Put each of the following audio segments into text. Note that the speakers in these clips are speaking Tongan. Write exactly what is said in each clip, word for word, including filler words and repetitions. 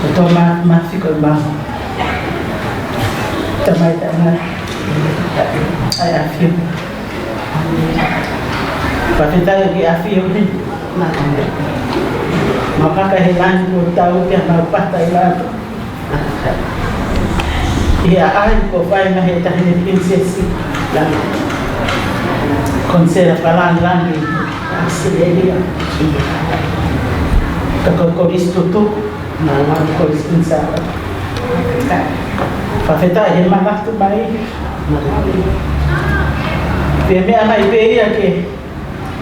Ko e toa ma-, mafiko e mau. Tamai Taʻengata. ʻAi ʻAfio. Fakafetaʻi ki he ʻAfio ni. Mau kaka he langi kuo tau pea mau pata ʻi lalo. ʻI he ʻaho ko e fai mai he Taʻahine Pilinisesi. Konisela Fakalangilangi ʻAositelēlia. Ka ko e kolisi tutuku, na la ko e kolisi Kuini Sālote. Fakafetaʻi he manatu mai. Pea meʻa mai pē ia ke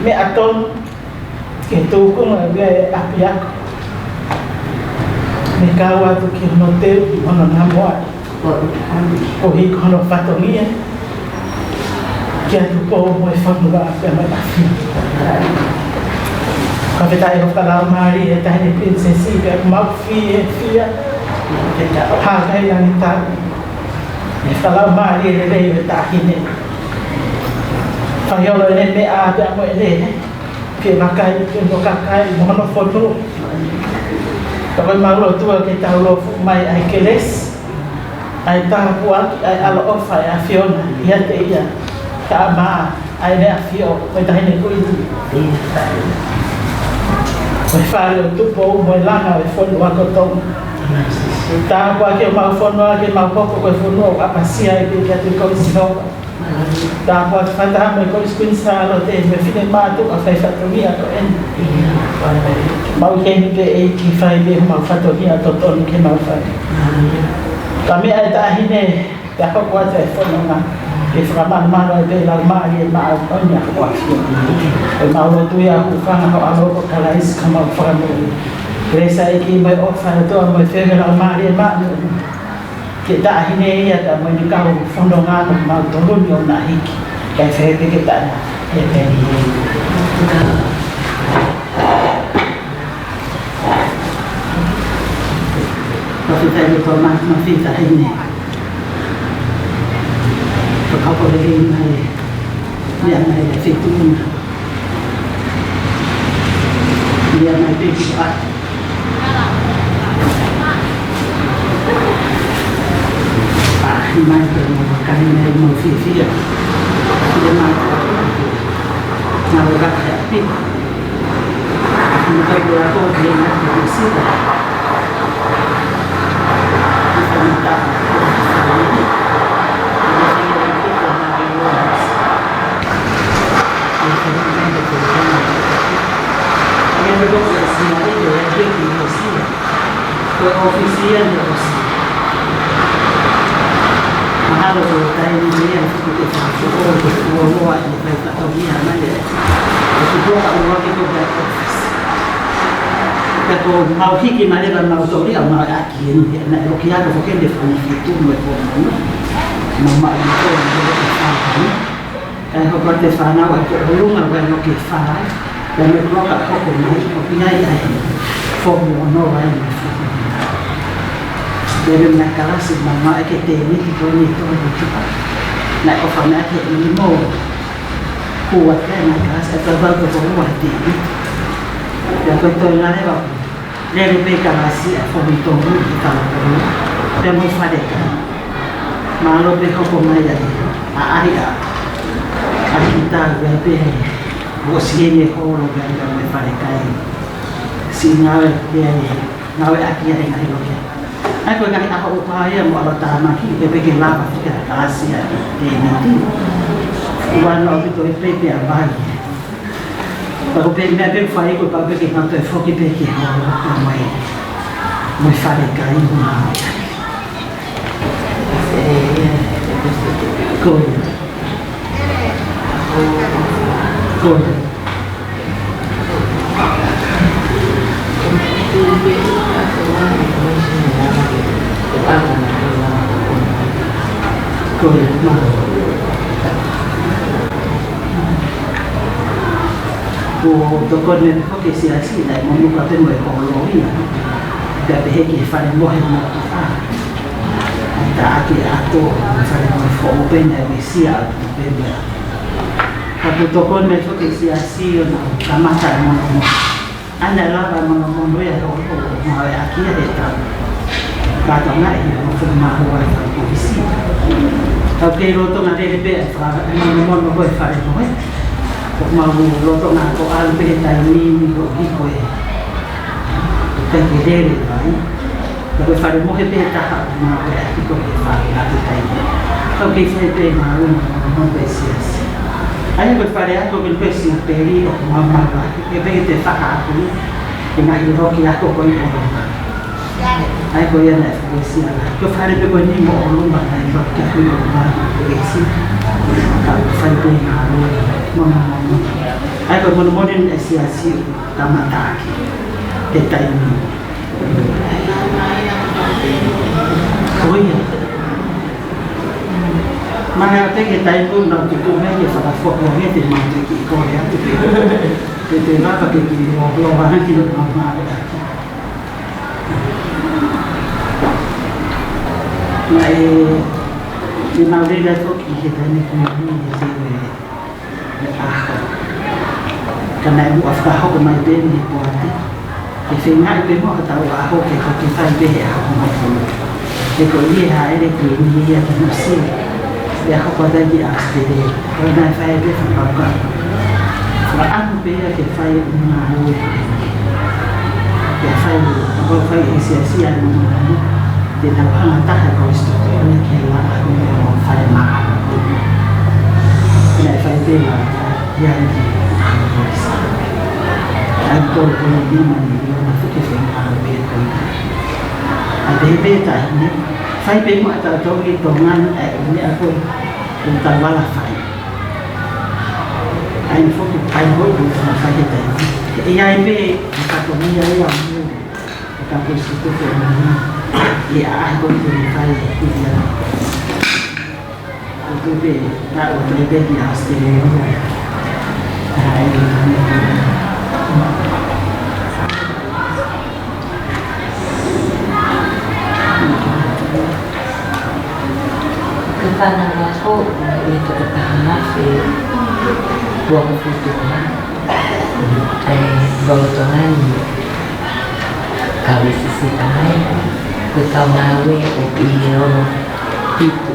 meʻa tonu ke tuku mai pē ʻapiako. Mei he kau atu ki hono teu, ki hono namoa. Koeʻuhi ko hono fatongia kia Tupou mo e fonua pea mo e ʻAfio. Fakafetaʻi hoʻo fakalaumālie Taʻahine Pilinisesi pea ʻoku mau fiefia. Hākailangitau. Fakalaumālie lelei ʻo e taʻahine. Fai holo ʻene meʻa pea mo ʻene fie maʻu ʻa e kakai mo hono fonua. Ka ko ʻemau lotu ke tau lofuʻu mai ʻa e kelesi, ʻa e tāpuaki, ʻa e ʻaloʻofa ʻa e ʻAfiona ʻiate ia, kae ʻumaʻā ʻa ʻEne ʻAfio, ko e Taʻahine Kuini. Ko e fale ʻo Tupou mo e langa ʻo e fonua ko Tonga. Tāpuaki homau fonua ke mau hoko ko e fonua ʻoku ʻapasia ai pē kiate koe Sihova. Tāpuaki fakataha mo e Kolisi Kuini Sālote mo e finemātuʻa fai fatongia ko eni. Mau ʻi heni pē ʻEiki, fai pē homau fatongia totonu ke mau fai. Ka meʻa ʻa e taʻahine, pea hoko atu e fononga ke fakamalumalu ai pē laumālie māʻoniʻoni ʻa hoʻo ʻAfio. ʻOku mau lotu ia ʻi he huafa ʻo ho ʻAlo ko Kalaisi ko homau Fakamoʻui. Kelesi ʻa e ʻEiki mo e ʻofa ʻa e ʻOtua mo e feohi ʻa e Laumālie Māʻoniʻoni ke taʻahine ia pea mo ʻene kau fononga mo kimautolu ni ʻo na hiki. Kae fai pē ke taʻahine. Fakafetaʻi mo e toa ma-, mafai taʻahine. Fakahoko lelei mai, meʻa mai e feituʻu na. Meʻa mai pē ki ʻapi. ʻAi mai pē mo e kakai ni mo fiefia. Meʻa mai pē. Naʻa ku kaka he ʻapi. Mo e kakai ko ē ʻoku nau kei na ko Sila. Ko e ʻōfisi ia ʻo e ʻosi. Mahalo ko e taimi ni ia ʻoku te fakafoʻou, ko e fuoloa ʻi he fai fatongia mai ē. ʻOku toka ua ke ko e ʻōfisi. Ka ko mau hiki mai leva mau toli ʻa mau ʻaki eni, naʻe loki atu ko ke ne fai fitu mo e ko mau. Mau mai ko e ko e fai. Kae hoko atu e fānau ʻa e ko ʻolunga ʻa e loki fā. Pea mo e kuloka hoko mai, ʻoku ʻi ai ʻa e fomu ʻo nova ai mo e fomu. Pea mo e kalasi ma ma ʻe ke tēniti ko eni tō ni tupa. Naʻe ʻofa mai ke ʻi mo. Kua pē mo e kalasi ʻe tau tau tō ko ua tēniti. Pea ko e tō ngale wa. Lele pē kalasi ʻa e fomu tō ni ki tau ko. Pea mo e fale ka. Mālō pē hoko mai ai. ʻA ʻai ʻa. ʻA kita ʻa pē. Mo si ene holo pē ʻa mo e fale kai. Siʻi ngāue pē ai, ngāue ʻaki ai ngaahi loki. ʻAi ko e ngaahi ʻaho ʻoku pā ia mo ʻalotāmaki, pea pē ke lava fika kalasi ʻa e tēniti. ʻOua naʻa ʻomi toe pē pea vai. Pea ko e pē meʻa pē fai ko e pau pē ke ngāue toe foki pē ke holo pē mai. Mo e fale kai mo. Ko ia. Ko ia. Ko ia. Ko tokoni ʻo e siasi naʻe monū ka te mo e kolo ia. Pea pehē ki he fale mohe mo e kafā. Taʻaki ʻato, fale mohe foʻou pē naʻe uesia atu pē meʻa. Ka kuo tokoni mai foki e siasi ʻo nau kamata e monomono. ʻA ia naʻe lava e monomono ia ʻo, ʻo, ʻo ngāueʻaki ia he taʻu. Ka tau ngaahi ʻo fai mahua e fale kolisi. Tau kei lolotonga lele pē e fa-, e monomono ko e fale mohe. ʻOku mau lolotonga ko ʻalu pē he taimi ni ko hiko e, ko e kai ke lele mai. Ka ko e fale mohe pē taha ʻoku ngāueʻaki ko e fale ʻa e taimi. Tau kei fai pē ngāue mo, mo, mo e siasi. ʻA ia ko e fale ako ko e siasi pē ʻoku mau maʻu ai. Ke pehē te faha aku e ngaahi loki ako ko ē ʻi ʻolunga. ʻA ia ko ia naʻe fuesia la. Ko e fale pē ko eni mo ʻolunga naʻe loki ako ʻi ʻolunga fuesia. Ka ko e fale pē ngāue mo, mo, mo, mo. ʻA ia ko e monomono ʻa e siasi kamata ʻaki he taimi. Ko ia. Mana te ke taimi ko ē naʻa tuku mai ke fakafoki ange te mau te kiʻi kole atu pē. Te te lava ke kiʻi lo, lo vana ki lo mau mau. Naʻe, te mau lele atu ki he taimi ko eni he te ʻe ʻaho. Ka naʻe muʻa fakahoko mai pē mei he poate. Ke feingaʻi pē muʻa ka tau ʻaho ke ko ke fai pē he ʻaho mai pē. He ko ia ʻa e hāʻele ko eni ia ki Nuʻu Sila. ʻE ʻaho ko ē ki ʻAositelēlia. Ko e naʻe fai pē fakakaukau. Fakaʻamu pē ia ke fai ʻuhinga ʻo e ke fai, ka ko e fai e siasi ʻa e monomono. Te tau hanga taha ko e sitoke ʻo ne ke lava ko e fai maha. Naʻe fai pē la, ia ki ʻAositelēlia. ʻA e kolo ko e lima miliona fuke fenga ʻa e pē ko ē. ʻA e pehē pē taʻahine, fai pē mo ʻatautolu ʻi Tonga ni ʻa e meʻa ko ē, ʻoku tau ala fai. ʻA ia foki ʻa e hoi ʻoku tau fai he taimi. ʻE ʻi ai pē, ʻa e fatongia ia ʻo muli. ʻA e ka ko e sitoke ʻo muli. ʻI he ʻaho ko ē te ne fai, ʻi he ʻaho. ʻO tupe, ka ʻo tupe ki ʻAositelēlia. ʻA ia, Ko e fānau ako, ʻe toko taha afe, uofulu mā fitu. ʻE, lolotonga ni. Kau ʻi Sisitā mai, ko e kau ngāue ʻoku ʻi he ono fitu.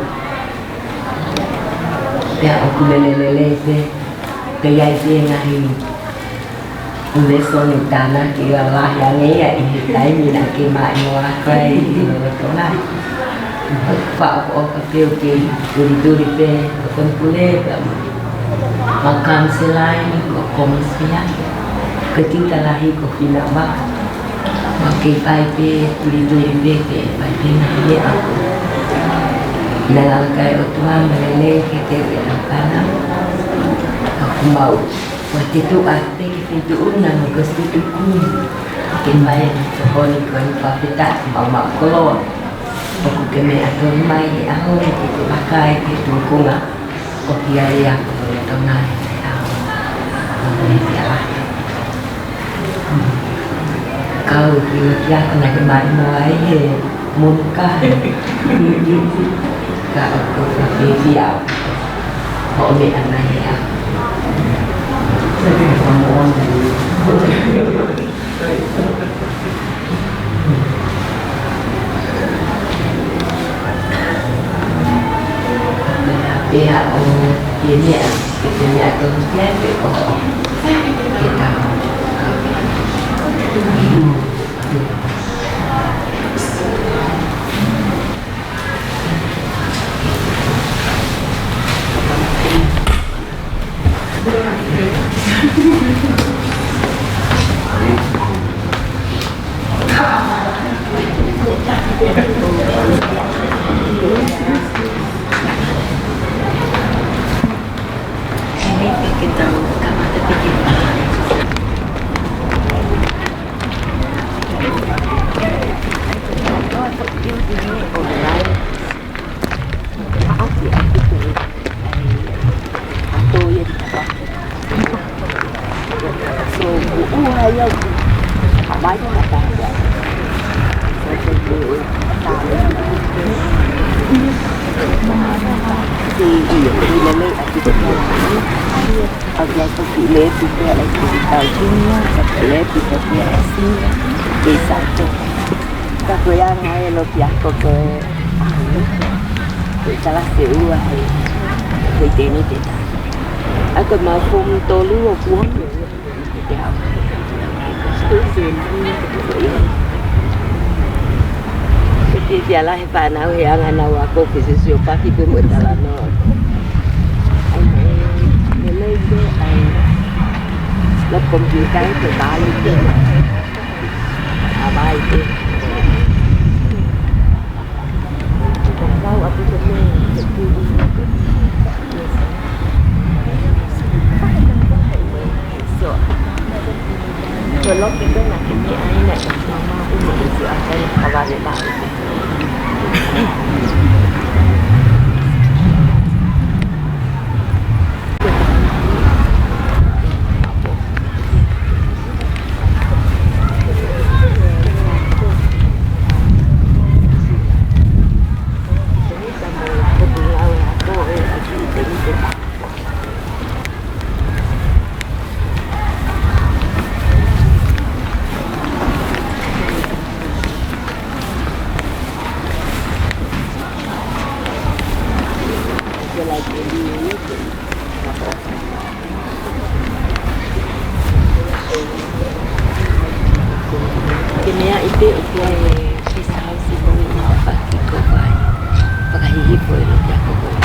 Pea ʻoku lele lelei pē, pea ʻi ai pē ngaahi ʻū lēsoni tānaki lalahi ange ia ʻi he taimi naʻa ke maʻu ai ʻi lolotonga. Fakaʻofoʻofa pē ʻoku kei tulituli pē ʻa e konipule pea mo e kamaselai, ko Komisia, ko e tiuta lahi ko Fina Vaka. ʻOku kei fai pē, tulituli pē, pē, fai pē ngaahi meʻa. Naʻe lava kai ʻOtua mo e lelei ke te u e ʻaupana. ʻOku mau, ʻoku te tuʻa pē ke feituʻu na mo ko e siti kumi. Ke mai ʻa e tokoni ko eni, fakafetaʻi, mau maʻu koloa. ʻOku ke meʻa tonu mai he ʻaho ni ke te vakai ki he tūkunga ʻo Fialeako, Tonga he ʻaho ni. ʻO ne fiala. Kau ki he kiʻi ako naʻa ke maʻu ai he monuka. Ka ʻoku ou fiefia hoʻo meʻa mai he ʻaho. Pea ʻoku ke meʻa, ke ke meʻa tonu ki ai pe ko e tau. Ke ʻi he lelei ʻa e pito pea la. ʻOku ʻi ai e kiʻi lepi pea la ki he tau kinia, ka ko e lepi pea pea la sina, ke sa ko. Ka ko e anga e loki ako ko e, ko e kalasi ua he, ko e teniti. ʻA ko e mau fomu tolu ʻoku ʻi ai. Ke ke ala he fānau he anga nau ako fisiosiopaki pē mo e talanoa. ʻAi, ʻai, lelei pē, ʻai. Lo computer ke vale pē. ʻA vai pē. Ke meʻa ʻi he ʻuhinga e guest house ʻi Tonga, ʻoku ʻikai ko e vai. Fakahihifo e loki ako ko e.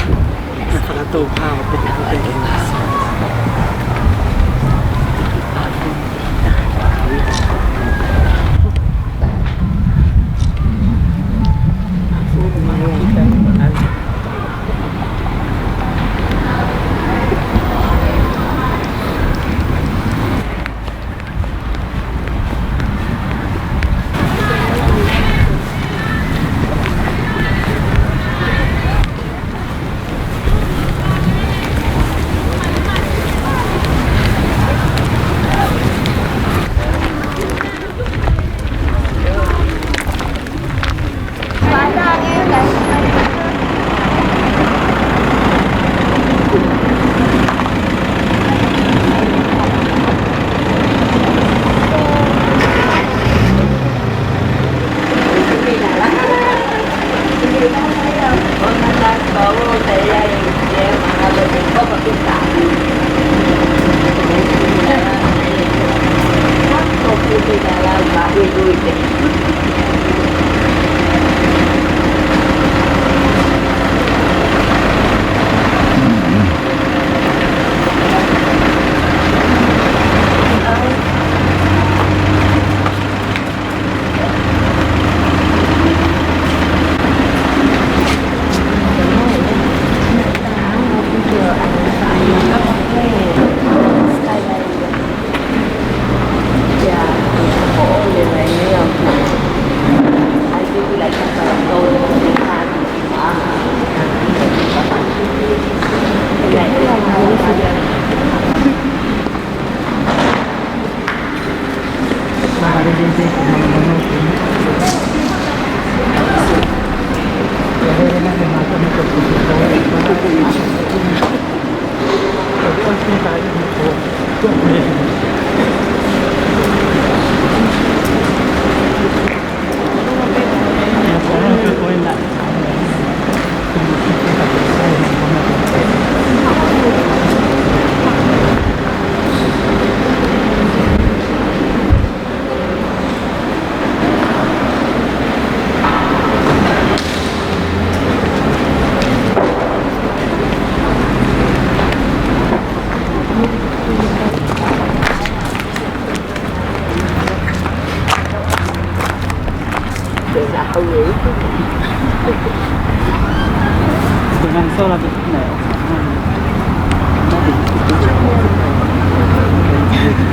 Fakatau pau, pea fakatau pau.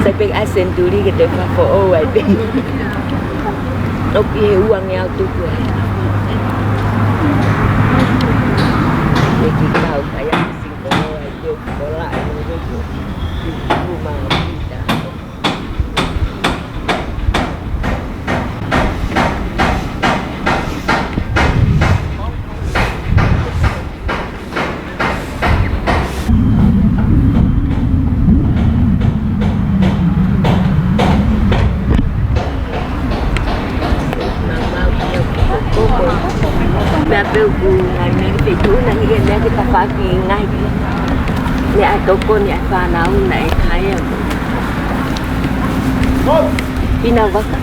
Sai pē ʻa e senituli ke toe fakafoʻou ai pē. ʻOku ʻi he uangeau tuku ai. Ke kiʻi kau kai ʻa e singkolo ai, ke kola ai, ke uma kita. Ngaahi meʻa ki he feituʻu na, ngaahi meʻa ke tafaʻaki ngaahi meʻatokoni ʻa e fānau naʻe kai ai. Pina vaka.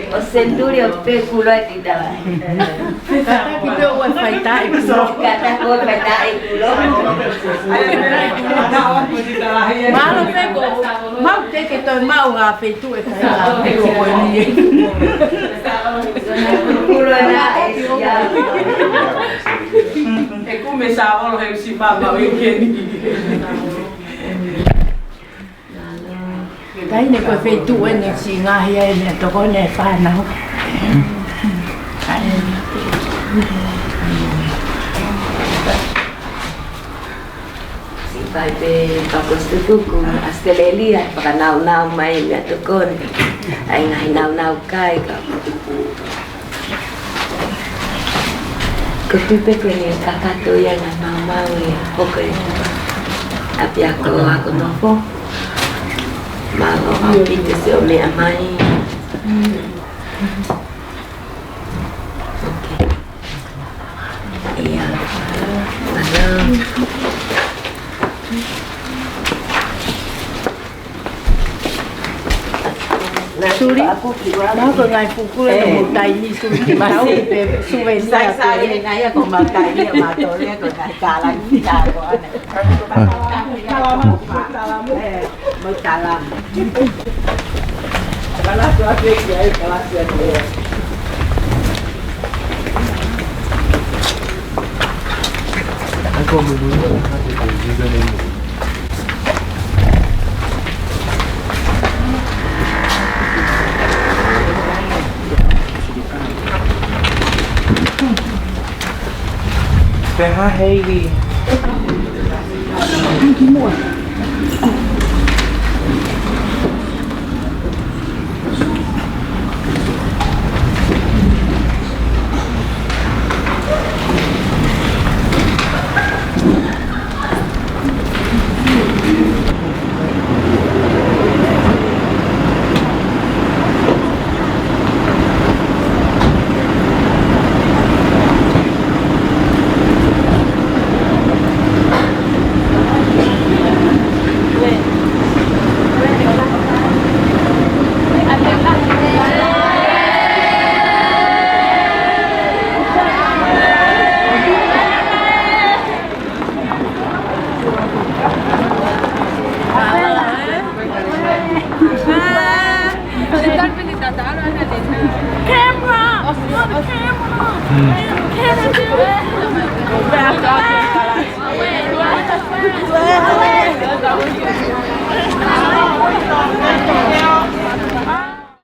ʻO Senituli ʻo pē kulo ʻa e titalahi. Kātaki pē ʻoua faitaʻi kulo. Kātaki ʻoua faitaʻi kulo. Mālō pē ko mau te ke toe maʻu ha feituʻu ʻe fai ha feituʻu ko eni. Kulo na e sia. E kumi sa olo he usi mama weekend. Taimi ko e feituʻu eni siʻi ngaahi ai meʻatokoni ʻa e fānau. Siʻi fai pē pakosi tuku ʻAositelēlia, fakanaunau mai meʻatokoni. ʻAi ngaahi naunau kai ka Ko e tupe ko eni kakato ia na maumau ia hoko e ʻapiako ako nofo. Mālō ʻaupito siʻo meʻa mai. Ok. Ia. Mālō. Suli, na ko e ngaahi fukule no mo taimi suli ke tau pe suvenia. Sai, sai, ko e ngaahi ako mau taimi, mau tole, ko e ngaahi kālanga, ko ane. Mo talama. Kalasi atu e ki ai, kalasi atu e. Ako mo mo. Pehē Heili. Camera! On the camera!